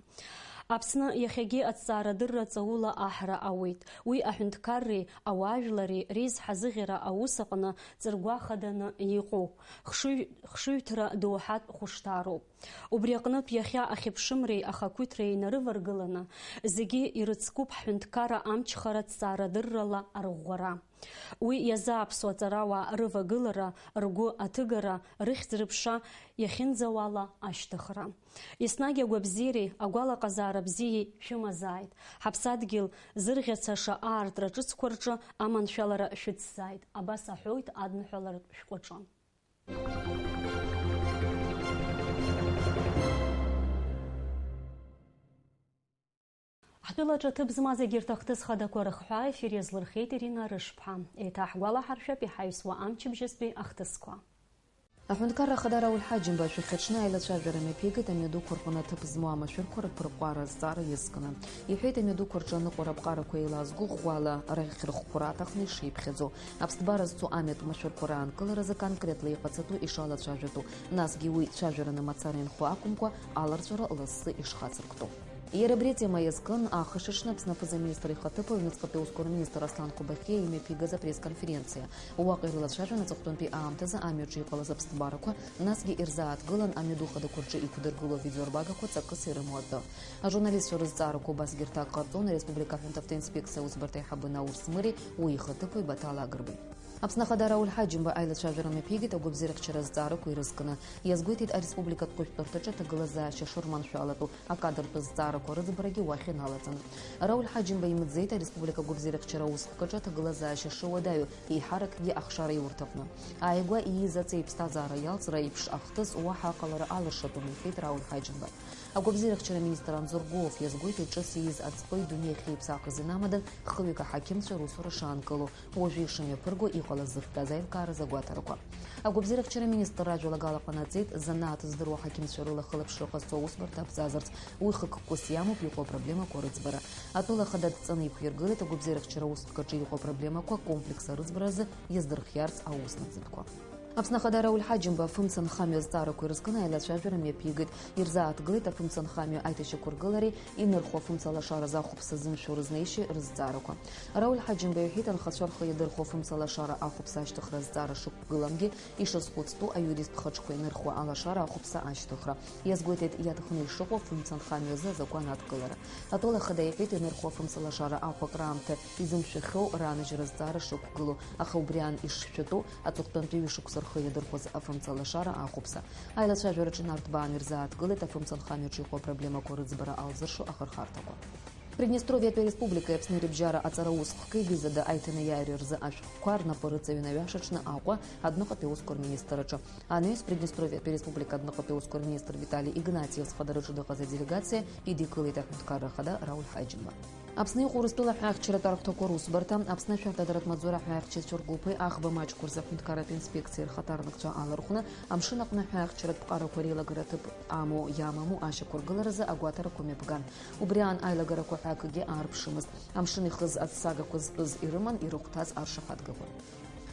Аԥсны иахьагьы аҭҵаарадырра ҵаула аҳра ауеит. Уи аҳәынҭқарреи ауаажәлари реизҳа зыӷьара аус аҟны ҵыргәахаданы иҟоуп. Хшыҩ-, хшыҩҭра доуҳатә хәышҭаароуп. Убри аҟнытә иахьа ахьыԥшымреи ахақәиҭреи инарываргыланы, зегьы ирыцкуп ҳҳәынҭқарра амчхара ҭҵаарадыррала арӷәӷәара. Уи иазааԥсо аҵарауаа рывагылара, ргәы аҭыгара, рыхьӡ-рыԥша иахьынӡауала ашьҭыхра. Еснагь агәабзиареи агәалаҟазаара бзиеи шәымазааит. Ҳаԥсадгьыл зырӷьацаша аартра ҿыцқәа рҿы аманшәалара шәыцзааит, абас аҳәоит адныҳәаларатә шәҟәаҿы. Ҳтәылаҿы аҭыԥ змаз егьырҭ ахҭыс хадақәа рыхҳәаа ефир иазлырхеит Ирина Рышԥҳа. Еиҭаҳгәалаҳаршәап иҳаҩсуа амчыбжьызтәи ахҭысқәа. Аҳәынҭқарра Ахада Рауль Ҳаџьымба ашәахьаҽны аилацәажәара мҩаԥигеит амҩадуқәа рҟны аҭыԥ змоу амашәырқәа рыҭбырҟәара азҵаара иазкны. Иҳәеит, амҩадуқәа рҿы аныҟәара аԥҟарақәа еилазго ӷәӷәала рахь рыхқәа раҭахны ишиԥхьаӡо. Аԥсҭбара зцу амҩатә машәырқәа раанкыларазы конкретла иҟаҵатәу ишалацәажәатәу, насгьы уи цәажәараны мацара инхо акәымкәа, аларҵәара лассы ишхацырктәу. Иара абри атема иазкын ахышаҽны Аԥсны аԥыза-министр ихаҭыԥуаҩ, аҩныҵҟатәи аусқәа рминистр Аслан Қәбахиа имҩаԥигаз апресс-конференциа. Уаҟа ирылацәажәон аҵыхәтәантәи аамҭазы амҩаҿы иҟалаз аԥсҭбарақәа, насгьы ирзааҭгылан амҩаду хадақәа рҿы иқәдыргылоу авидеоарбагақәа ҵакыс ирымоу атәы. Ажурналистцәа рызҵаарақәа убасгьы рҭак ҟарҵон ареспублика аҳәынҭавтоинспекциа аусбарҭа аиҳабы Наурс Мыри уи ихаҭыԥуаҩ Баҭал Агрбеи. Аԥсны Ахада Рауль Ҳаџьымба аилацәажәара мҩаԥигеит агәабзиарахьчара азҵаарақәа ирызкны. Иазгәеиҭеит, ареспубликатә хәышәтәырҭаҿы аҭагылазаашьа шырманшәалатәу акадартә зҵаарақәа рыӡбарагьы уахь иналаҵаны. Рауль Ҳаџьымба имӡеит ареспублика агәабзиарахьчара аусхкаҿы аҭагылазаашьа шыуадаҩу, еиҳаракгьы ахшара иурҭаҟны. Ааигәа ииз аҵеи иԥсҭазаара иалҵра еиԥш ахҭыс уаҳа аҟалара алыршатәым, иҳәеит Рауль Ҳаџьымба. Агәабзиарахьчара аминистр Анзор Гәлов иазгәеиҭеит, ҿыц ииз аҵҟы идунеи ахьеиԥсахыз инамадан, хҩык аҳақьымцәа русура шаанкылоу, уажәы ишымҩаԥырго иҟалаз зыхҟьаз аилкааразы агәаҭарақәа. Агәабзиарахьчара аминистр ажәалагала ҟанаҵеит, занааҭ здыруа аҳақьымцәа рыла хылаԥшра ҟазҵо аусбарҭа абзазарц, уи хықәкыс иамоуп иҟоу апроблемақәа рыӡбара. Атәыла ахада дҵаны иқәиргылеит агәабзиарахьчара аусхкаҿы иҟоу апроблемақәа комплекс арыӡбаразы иаздырхиарц аус нагӡатәқәа. Аԥсны Ахада Рауль Ҳаџьымба афымца нхамҩа азҵаарақәа ирызкны аилацәажәара мҩаԥигеит. Ирзааҭгылеит афымца нхамҩа аиҭашьақәыргылареи инырхуа афымца лашаразы ахәԥса зымшәо рызнеишьеи рызҵаарақәа. Рауль Ҳаџьымба иҳәеит, анхацәа рхы иадырхәо афымца лашара ахәԥса ашьҭыхра азҵаара шықәгыламгьы, ишазхәыцтәу аиуристтә хаҿқәа инырхуа алашара ахәԥса ашьҭыхра. Иазгәеиҭеит, иаҭахны ишыҟоу афымца нхамҩа азы азакәан адкылара. Атәыла ахада иҳәеит, инырхуа афымца лашара ахә акраамҭа изымшәахьоу раанажьра азҵаара шықәгылоу, аха убри аан ишшәатәу аҵыхәтәантәи ҩышықәса рхы иадырхәаз афымца лашара ахәыԥса. Аилацәажәараҿы нарҭбаан ирзааҭгылеит афымца нхамҩаҿы иҟоу апроблемақәа рыӡбара алзыршо ахырхарҭақәа. Приднестровиатәи ареспубликеи Аԥсни рыбжьара аҵара усхкы визада аиҭанеиааира рзы ашәҟәқәа рнапы рыҵаҩын аҩашаҽны Аҟәа адәныҟатәи аусқәа рминистрраҿы. Анаҩс Приднестровиатәи ареспублика адәныҟатәи аусқәа рминистр Витали Игнатиев зхадараҿы дыҟаз аделегациа идикылеит аҳәынҭқарра ахада Рауль Ҳаџьымба. Аԥсны иҟоу Урыстәыла аҳәаахьчаратә архәҭақәа русбарҭа, Аԥсны ашәарҭадаратә маҵзура аҳәаахьчаҩцәа ргәыԥи аӷба маҷқәа рзы аҳәынҭқарратә инспекциеи рхаҭарнакцәа алархәны, амшын аҟны аҳәаахьчаратә ԥҟарақәа реилагара ҭыԥ амоу, иамаму ашьақәыргыларазы агәаҭарақәа мҩаԥган. Убри аан аилагарақәа ҳәа акгьы аарԥшымызт. Амшын ихыз аццагақәа зтәыз ирыман, ирыхәҭаз аршаҳаҭгақәан.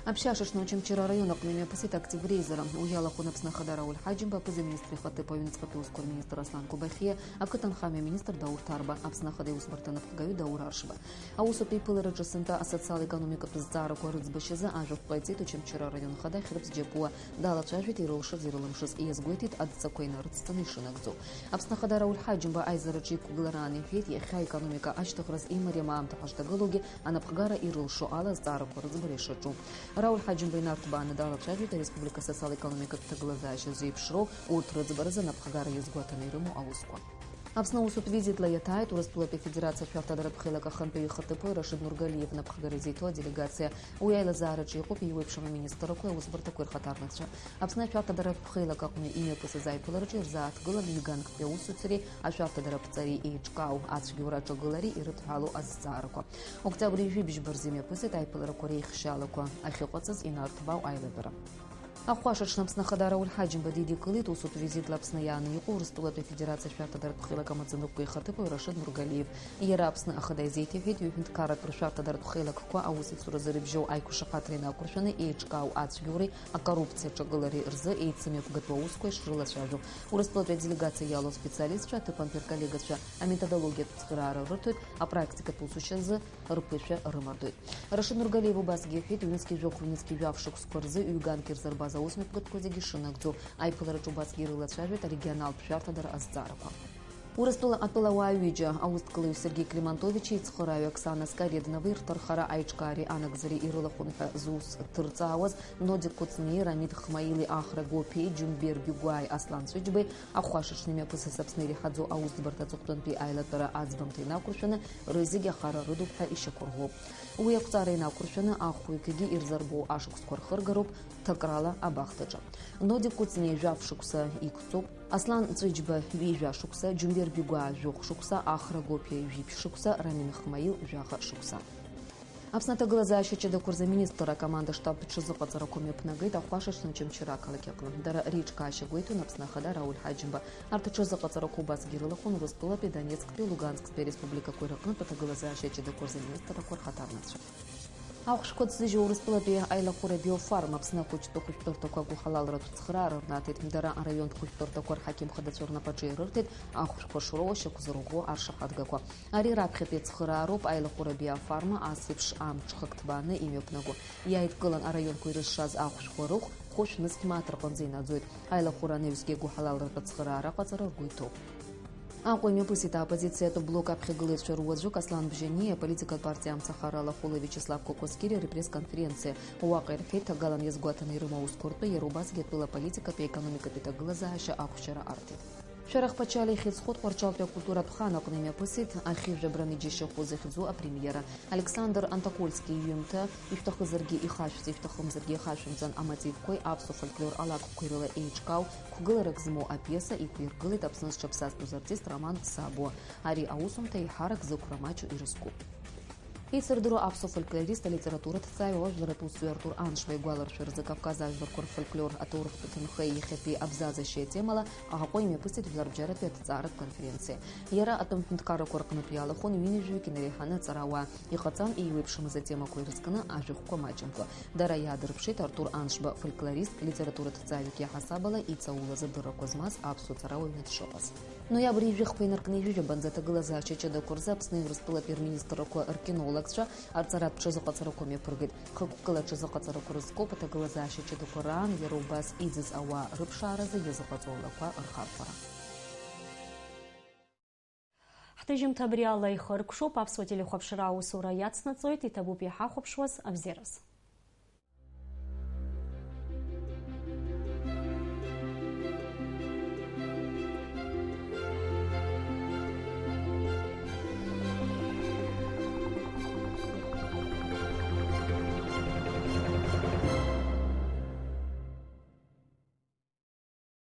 Аԥшьашаҽны Очамчыра араион аҟны имҩаԥысит актив реизара. Уи иалахәын Аԥсны Ахада Рауль Ҳаџьымба, аԥыза-министр ихаҭыԥ аҩныҵҟатәи аусқәа рминистр Аслан Кобахьиа, ақыҭанхамҩа аминистр Даур Ҭарба, Аԥсны Ахада иусбарҭа анапхгаҩы Даур Аршба. Аусутә еиԥылараҿы сынтәа асоциал-економикатә зҵаарақәа рыӡбашьазы ажәахә ҟаиҵеит Очамчыра араион ахада Хьрыԥс Џьапуа, далацәажәеит ирылшаз-ирылымшаз, иазгәеиҭеит адҵақәа инарыцҵаны ишынагӡо. Аԥсны Ахада Рауль Ҳаџьымба аизараҿы иқәгылараан иҳәеит, иахьа аекономика ашьҭыхраз имариам аамҭа ҳашҭагылоугьы анапхгара ирылшо ала азҵаарақәа рыӡбара ишаҿу. Рауль Ҳаџьымба инарҭбааны далацәажәеит ареспублика асоциал-економикатә ҭагылазаашьа зеиԥшроу, урҭ рыӡбаразы анапхгара иазгәаҭаны ирымоу аусқәа. Аԥсны аусутә визитла иаҭааит Урыстәылатәи Афедерациа ашәарҭадаратә хеилак ахантәаҩы ихаҭыԥуаҩ Рашид Нургалиев напхгара изиҭо аделегациа. Уи аилазаараҿы иҟоуп еиуеиԥшым аминистррақәеи аусбарҭақәеи рхаҭарнакцәа. Аԥсны ашәарҭадаратә хеилак аҟны имҩаԥысыз аиԥылараҿы ирзааҭгылан мигранктәи аусуцареи ашәарҭадаратә ҵареи еиҿкаау ацәгьоура аҿагылареи ирыдҳәалоу азҵаарақәа. Октиабр ҩажәи бжьба рзы имҩаԥысит аиԥыларақәа реихшьаалақәа ахьыҟаҵаз инарҭбаау аилагара. Ахәашаҽны Аԥсны Ахада Рауль Ҳаџьымба дидикылеит усутә визитла Аԥсны иааны иҟоу Урыстәылатәи Афедерациа ашәарҭадаратә хеилак амаӡаныҟәгаҩ ихаҭыԥуаҩ Рашид Нургалиев. Иара Аԥсны Ахада изеиҭеҳәеит, ҩажәи ҳәынҭқарратә ршәарҭадаратә хеилакқәа аусеицуразы рыбжьоу аиқәшаҳаҭра инақәыршәаны еиҿкаау ацәгьоуреи акоррупциа аҿагылареи рзы еицымҩаԥгатәу аусқәа ишрылацәажәо. Урыстәылатәи аделегациа иалоу аспециалистцәа, аҭыԥантәи рколлегацәа аметодологиатә цхыраара рырҭоит, апрактикатә усушьа азы рԥышәа рымардоит. Рашид Нургалиев убасгьы иҳәеит, ҩнызқьи жәохә, ҩнызқьи жәаф шықәсқәа рзы ҩганк ирзырбаз аусмҩаԥгатәқәа зегьы шынагӡо, аиԥылараҿы убасгьы ирылацәажәеит арегионалтә шәарҭадара азҵаарақәа. Урыстәыла атәылауаа ҩыџьа, аусҭгылаҩ Сергеи Климантовичи ицхырааҩ Оксана Скаредновеи рҭархара аиҿкаареи анагӡареи ирылахәын ҳәа зус ҭырҵаауаз Нодик Кәыҵниеи Рамид Хмаили, Ахра Гоԥиеи Џьумбер Бигәааи Аслан Ҵәыџьбеи, ахәашаҽны имҩаԥысыз Аԥсны иреиҳаӡоу аусӡбарҭа аҵыхәтәантәи аилатәара аӡбамҭа инақәыршәаны, рызегь ахара рыдуп ҳәа ишьақәырӷәӷәоуп. Уи ақәҵара инақәыршәаны, ахәҩыкгьы ирзарбоу ашықәсқәа рхыргароуп ҭакрала абахҭаҿы. Нодик Кәыҵниа жәаф шықәса иқәҵоуп, Аслан Ҵәыџьба ҩажәа шықәса, Џьумбер Бигәаа жәохә шықәса, Ахра Гоԥиа жәиԥшь шықәса, Рамин Хмаил жәаха шықәса. Аԥсны аҭагылазаашьа ҷыдақәа рзы аминистр акоманда штаб ҽазыҟаҵарақәа мҩаԥнагеит ахәашаҽны Очамчыра ақалақь аҟны. Дара реиҿкаашьа гәеиҭон Аԥсны Ахада Рауль Ҳаџьымба. Арҭ аҽазыҟаҵарақәа убасгьы ирылахәын Урыстәылатәи, Донецктәи, Лугансктәи ареспубликақәеи рыҟнытә аҭагылазаашьа ҷыдақәа рзы аминистррақәа рхаҭарнакцәа. Ахәшәқәа ҭзыжьуа Урыстәылатәи аилахәыра Биофарм Аԥсны ахәыҷтәы хәышәтәырҭақәа гәыҳалалратә цхыраарақәа рнаҭеит. Дара араионтә хәышәтәырҭақәа рҳақьым хадацәа рнапаҿы ирырҭеит ахәшәқәа шроуа шьақәзырӷәӷәо аршаҳаҭгақәа. Ари раԥхьатәи ацхыраароуп аилахәыра Биофарма ас еиԥш амҽхак ҭбааны имҩаԥнаго. Иааидкылан араионқәа ирызшаз ахәшәқәа рыхә хәышә нызқь мааҭ рҟынӡа инаӡоит. Аилахәыра анаҩсгьы агәыҳалалратә ацхыраара аҟаҵара ргәы иҭоуп. Аҟәа имҩаԥысит аоппозициатә блок аԥхьагылаҩцәа руаӡәык Аслан Бжьаниа аполитикатә партиа Амцахара алахәыла Виачеслав Кокоскириа репресс-конференциа. Уаҟа ирҳәеит, ҭагалан иазгәаҭаны ирымоу аусқәа ртәы иара убасгьы атәыла аполитикатәи аекономикатәи ҭагылазаашьа ахәшьара арҭеит. Шәарах Пачалиа ихьӡ зху Тҟәарчалтәи акультуратә хан аҟны имҩаԥысит Ахьы жәабран иџьашьахәы захьӡу апремиера. Александр Антокольски иҩымҭа, ишәҭахызаргьы ихашәҵа, ишәҭахымзаргьы ихашәымҵан амотивқәеи аԥсуа фольклор алакәқәеи рыла еиҿкаау қәгыларак змоу апиеса иқәиргылеит Аԥсны зҽаԥсазтәыз артист Роман Сабуа. Ари аусумҭа еиҳарак зықәра маҷу ирызкуп. Еицырдыруа аԥсуа фольклорист, алитератураҭҵааҩ, ажәларатә усзуҩ Артур Аншба игәаларшәаразы Кавказ ажәларқәа рфольклор аҭоурыхтә ҭынхеи иахьатәи абзазашьеи атемала Аҟәа имҩаԥысит жәларбжьаратәи аҭҵааратә конференциа. Иара атәым ҳәынҭқаррақәа рҟнытә иалахәын ҩынҩажәаҩык инареиҳаны аҵарауаа. Иҟаҵан еиуеиԥшым азы атемақәа ирызкны ажәахәқәа маҷымкәа. Дара иаадырԥшит Артур Аншба фольклористк, литератураҭҵааҩык иаҳасаб ала иҵаулаз адыррақәа змаз аԥсуа ҵарауаҩны дшыҟаз. Ноиабр ҩажәи хԥа инаркны ҩажәи жәабанӡа аҭагылазаашьа ҷыдақәа рзы Аԥсни Урыстәылатәи рминистррақәа ркинологцәа арҵаратә ҽазыҟаҵарақәа мҩаԥыргеит. Хықәкыла аҽазыҟаҵарақәа рызкуп аҭагылазаашьа ҷыдақәа раан иара убас иӡыз ауаа рыԥшааразы иазыҟаҵоу алақәа рхархәара. Ҳҭыжьымҭа абри ала ихыркәшоуп. Аԥсуа телехәаԥшра аусура иацнаҵоит, иҭабуп иҳахәаԥшуаз абзиараз.